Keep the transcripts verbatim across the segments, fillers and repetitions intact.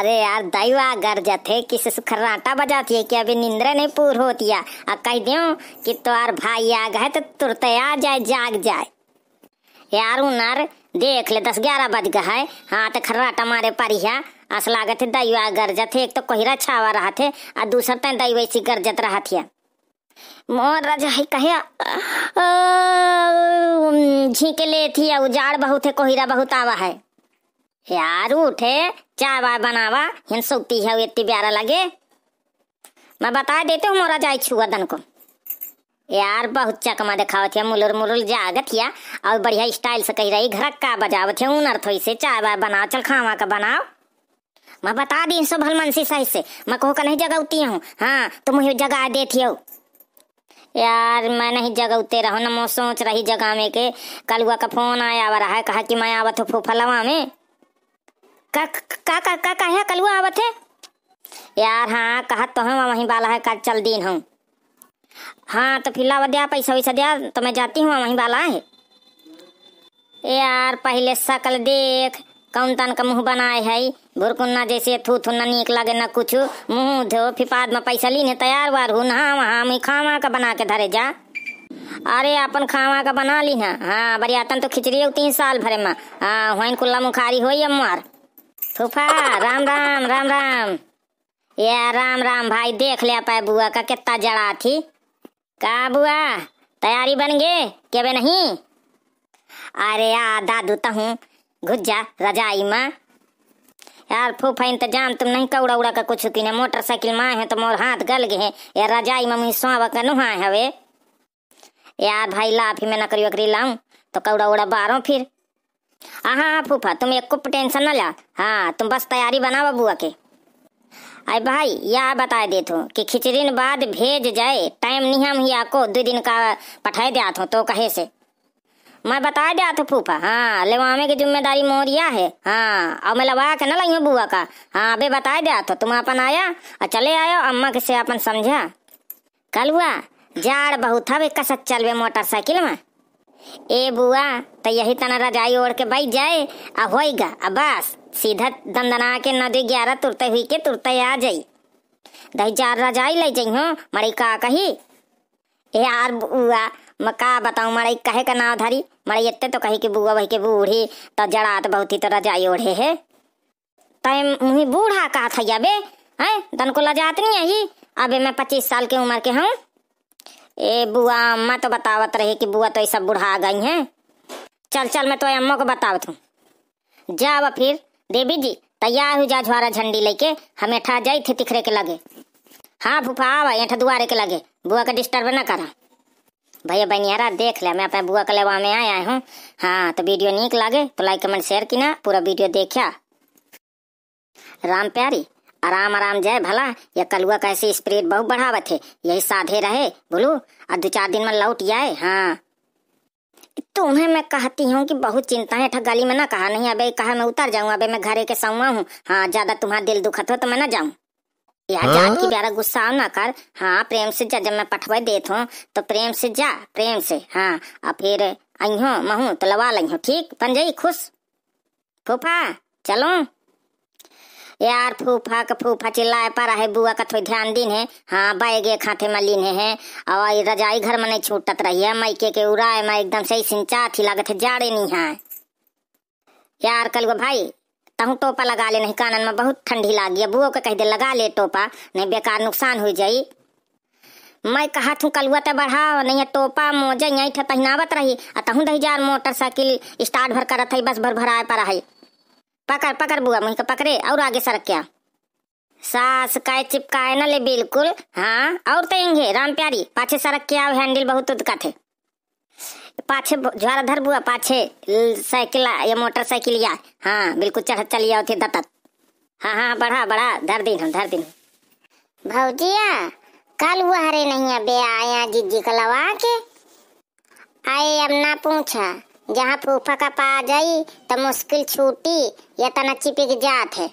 अरे यार, दैवा गरजत है कि ससुर खर्राटा बजाती है कि अभी नींदरे नहीं पूर होती है। आ कह दियो कि तोहार भाई आ गए तो तुरते आ जाए, जाग जाए। यार उनर, देख ले, दस ग्यारह बज गए है। हाँ, तो खर्राटा मारे परिहा। अस लागत है दैवा गरजत है, एक तो कोहिरा छावा रहत है, आ दूसर तय दैवा ऐसी गरजत रहत है। मोर रजाई कहे, अ, झींके लेत ही, उजाड़ बहुत है, कोहिरा बहुत आवा है। यार उठे, चाय वाय बनावा, हिन सोती है, इतनी प्यारा लगे। मैं बता देते हूँ, मोर रजाई छुआ दन को। यार बहुत चकमा दिखावत है, मुलुर मुलुर जागत है, और बढ़िया style से कही रही, घर का बजावत है, उनर थोई से चाय वाय बनाओ, चल खावा का बनाओ। मैं बता दी सो भलमनसी सही से, मैं कहो का नहीं जगौती हूँ। हाँ, तुम ही जगा देती हो। यार, मैं नहीं जगौते रहो न, मैं सोच रही जगावे के। कलुआ का फोन आया हुआ रहा है, कहा कि मैं आवत हूँ फूफलवा में। का, का, का, का, का, का है कलुआ आवत है? यार, हाँ, कहत तो हूँ, वहीं वाला है, कल चल दीन हूँ। हाँ, तो फिर लावा द्या, पैसा वैसा द्या, तो मैं जाती हूँ, वहीं वाला है। ए यार, पहिले सकल देख, कौन तन का मुँह बनाए है, भुरकुन्ना जैसे थू थू, ना नीक लगे ना कुछ। मुँह धो, फिर बाद में पैसा लीने तैयार वार हूँ, नहा वहाँ मुँह खावा का बना के धरे जा। अरे, अपन खावा का बना ली है। हाँ, बरियातन तो खिचड़ी होती है साल भरे में। हाँ, वहीं कुल्ला मुखारी होई अब मार। फूफा, राम राम, राम राम। या राम राम भाई, देख ले पाए बुआ का कितना जड़ा थी। का बुआ, तैयारी बन गे के बे नहीं? अरे आ दादू, तहूँ घुस जा रजाई मा। यार फूफा, इंतजाम तुम नहीं कौड़ा उड़ा का कुछ किने, मोटरसाइकिल मा है तो मोर हाथ गल गए हैं। यार रजाई मा मुझे स्वावा का नुहा हवे। यार भाई, लाफी में नकरी वकरी लाऊं तो कौड़ा उड़ा बारो फिर। हाँ, हाँ, हाँ, फूफा, तुम एको टेंशन ना ला। हाँ, तुम बस तैयारी बनावा बुआ के। अरे भाई, या बताए देत हो कि खिचड़ी न बाद भेज जाए, टाइम नहीं हम ही आको दो दिन का पठाए द्यात हो तो कहे से। मैं बताए द्यात हो फूफा, हाँ, लेवावे की जिम्मेदारी मोरिया है। हाँ, और मैं लवा के ना लइयो बुआ का। हाँ, अबे बताए द्यात हो, तुम अपन आया और चले आयो, अम्मा के से अपन समझा। कलुआ, जाड़ बहुत हवे, कसत चलबे मोटरसाइकिल में। ए बुआ, त यही तना रजाई ओढ़ के बैठ जाए, आ होइगा, आ बस, सीधा दंदना के नौ दो ग्यारह तुरते हुई के तुरते आ जाई। दही चार रजाई ले जाई हो, मड़ई का कही? ए यार बुआ, मैं का बताऊं, मड़ई कहे का नाव धरी, मड़ई इतने तो कही कि बुआ वही के बूढ़ी, तो जड़ात बहुत ही तो रजाई ओढ़े है। तै मुही बूढ़ा कहत है अबे, हैं? तनको लजात नहीं है ही? अबे मैं पच्चीस साल के उम्र के हूँ। ए बुआ, अम्मा तो बतावत रहे कि बुआ तो ये सब बुढ़ा गई हैं। चल, चल, मैं तो अम्मा को बतावत हूँ। जावा फिर, देवी जी, तैयार हो जा झोरा झंडी लेके, हम एठा जाई थे तिखरे के लगे। हाँ फूफा, आवा एठा दुआरे के लगे, बुआ का disturb ना करा। भैया बनियारा देख ले, मैं अपने बुआ के लेवा में आया हूँ। हाँ, तो video नीक लागे तो like, comment, share की ना, पूरा video देखा। राम प्यारी, आराम आराम जाए भला, या कलुआ कैसे speed बहुत बढ़ावत है, यही साधे रहे बोलू, और दो चार दिन में लौट जाए। हाँ, तुम्हें मैं कहती हूँ कि बहुत चिंता है, ठग गली में ना कहा नहीं, अबे कहा मैं उतर जाऊँ, अबे मैं घरे के सौवा हूँ। हाँ, ज्यादा तुम्हारा दिल दुखत हो तो मैं ना जाऊँ। यार, हाँ? जानकी प्यारा गुस्सा ना कर। हाँ, प्रेम से जा, जब मैं पठवे देत हूँ तो प्रेम से जा, प्रेम से। हाँ, और फिर अइहो महू तो लवा लइहो, ठीक? बन जाई खुश। फूफा, चलो। यार, फूफा के फूफा चिल्लाए पर है, बुआ का थोड़ी ध्यान दीन है। हाँ, बैग एक हाथे में लीन है, और ये रजाई घर में नहीं छूटत रही है। मायके के उराए में एकदम सही सिंचात ही लागत है, जाड़े नहीं है। यार कलुआ भाई, तहूँ टोपा लगा ले, नहीं कानन में बहुत ठंडी लागी है। बुआ के कह दे लगा ले टोपा, नहीं बेकार नुकसान हो जाई। मैं कहत हूँ कलुआ ते बढ़ाओ, नहीं टोपा मोजे यहीं ठे पहिनावत रही, आ तहूँ दही जार मोटरसाइकिल start भर करत है, बस भर भराए पर है। पकड़, पकड़ बुआ, मुँह के पकड़े और आगे सरक क्या। सास काय चिपकाए न ले बिल्कुल। हाँ, और तेंगे राम प्यारी, पाछे सरक के आओ, handle बहुत उदकत है। पाछे ब-, झोरा धर बुआ, पाछे ल-, साइकिल आ, या मोटरसाइकिल या। हाँ, बिल्कुल चढ़त चली आओ थे दतत। हाँ, हाँ, बढ़ा, बढ़ा, धर दिन हम, धर दिन हम। भौजिया, कलुआ हरे नहीं अबे आया जिज्जी कलवा के। आए अब ना पूछा, जहाँ फूफा का पा जाई, त मुश्किल छूटी, या तना चिपिक जात है।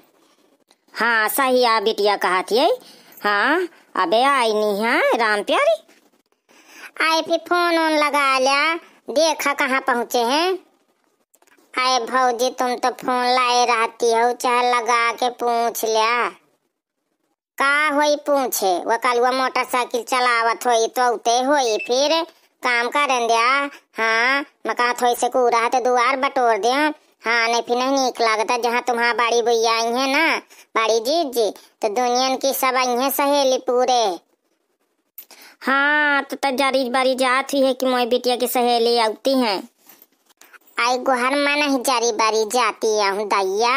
हाँ, सही आ बिटिया कहत ये। हाँ, अबे आई नहीं है राम प्यारी। आए फिर फोन ओन लगा ल्या, देखा कहाँ पहुँचे हैं। अरे भौजी, तुम तो फोन लाए रहती हो, चाहे लगा के पूछ ल्या। का होई पूछे, वो कलुआ मोटरसाइकिल चलावत होई तो उते होई, फिर काम करन द्या। हाँ, मैं कहत होई से कूड़ा है तो दुआर बटोर द्या। हाँ, नहीं फिर नहीं नीक लागता, जहाँ तुम्हारा बड़ी भैया आई है ना, बड़ी जीजी, तो दुनियन की सब आई है सहेली पूरे। हाँ, तो, तो जरी बरी जात ही है कि मोए बिटिया की सहेली आवती हैं। आई गोहर मन ही जरी बरी जाती आहूँ दैया।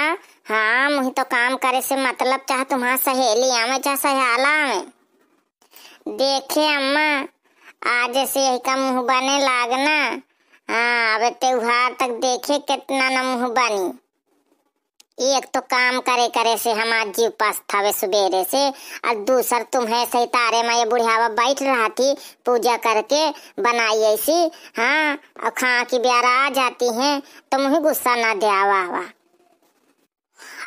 हाँ, मुही तो काम करे से मतलब, चाहे तुम्हार सहेली आवे, चाहे सहेला आवे। देखे अम्मा, आज से यही का मुँह बने लागना। हाँ, अब त्योहार तक देखे कितना न मुँह बनी। एक तो काम करे करे से हमार जीव पस्त हवे सुबेरे से, और दूसर तुम्हें सही तारे में ये बुढ़ियावा बैठ रहती पूजा करके बनाई ऐसी। हाँ, और खा के ब्यारा आ जाती हैं तो मुही गुस्सा ना द्यावा आवा।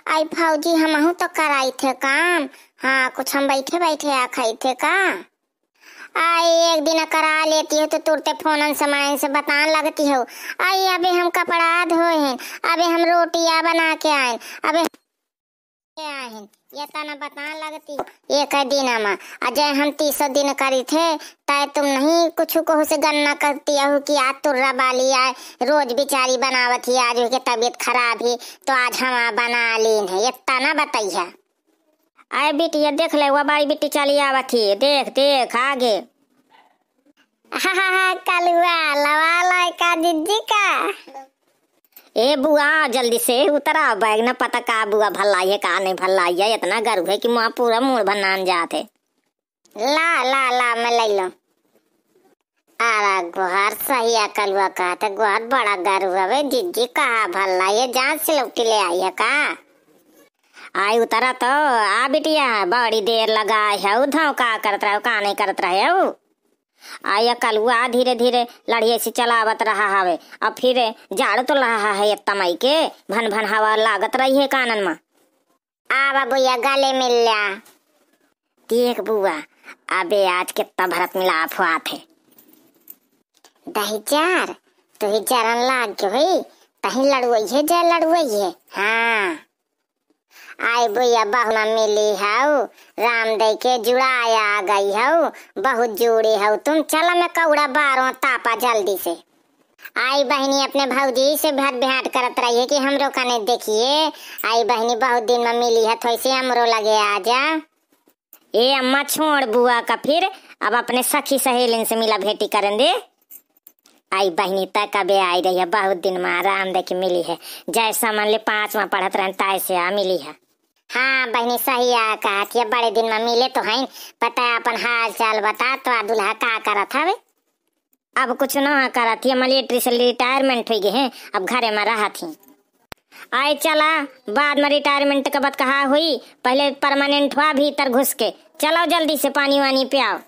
आई भौजी, हमहू तो कराई थे काम। हाँ, कुछ हम बैठे बैठे आ खाई थे का? आई एक दिन करा लेती हो तो तुरते फोनन से मनइन से बतान लगती हो। आई अबे हम कपड़ा धोए हैं, अबे हम रोटिया बना के आएन, अबे आए हैं, ये तना बतान लगती एक दिन मा। अजय हम तीसो दिन करी थे, तय तुम नहीं कुछ कहू से गन्ना करती हो कि आज तुर्रा बाली आए, रोज बिचारी बनावत ही, आज के तबीयत खराब ही तो आज हम बना लीन है, ये तना बताई है। आए बिटिया, देख ले, वो बड़ी बिट्टी चली आवत ही, देख, देख, आगे। हा, हा, हा, कलुआ, लवा लाए का जिज्जी का? ए बुआ, जल्दी से उतरा, बैग न पता का बुआ भलाई है, का नहीं भलाई है, इतना गरु है कि मुआ पूरा मूड़ भनान जात है। ला, ला, ला, मैं लई लो। अरे गोहर सही है, कलुआ कहत है, गोहर बड़ा गरु हवे, जिज्जी कहा भला ये जान सिलौटी ले आई है का? आई उतरा तो, आ बिटिया, बड़ी देर लगाए है, उ धाव का करत रहे, का नहीं करत रहे उ? आ ये कलुआ धीरे धीरे लड़िए से चलावत रहा हवे, अब फिर झाड़ू तो लहा है ये तमई के, भन भन हवा लागत रही है कानन मा। आवा बुआ, गले मिल ल्या। देख बुआ, अबे आज कितना भरत मिलाप हुआ थे। दही जार, तुही जरन लाग गयो है, तही लड़ुआई है, जय लड़ुआई है। हाँ। आई बुआ, बहु ना मिली हऊ, राम दई के जुड़ाया आ गई हऊ, बहुत जुड़ी हऊ तुम। चला मैं कौड़ा बारो तापा जल्दी से। आई बहिनी अपने भौजी से भेंट भेंट करत रहिए कि हमरो कने देखिए। आई बहिनी बहुत दिन में मिली है, थोड़ी सी हमरो लगे आ जा। ए अम्मा छोड़ बुआ का, फिर अब अपने सखी सहेलिन से मिला भेंटी करन दे। आई बहिनी तक अबे आई रही है, बहुत दिन में आराम देखी मिली है। जय समन ले पाँच में पढ़त रहन ताय से आ मिली है। हाँ बहिनी सही आ कहत है, बड़े दिन में मिले तो हैं, पता अपन हाल चाल बता तो आ दुल्हा का करत हवे। अब कुछ ना करत ही, मिलिट्री से रिटायरमेंट होइ गए हैं, अब घरे में रहत ही। आए चला, बाद में रिटायरमेंट के बाद कहा हुई, पहले परमानेंट हुआ भीतर घुस के। चलो जल्दी से पानी वानी पियाओ।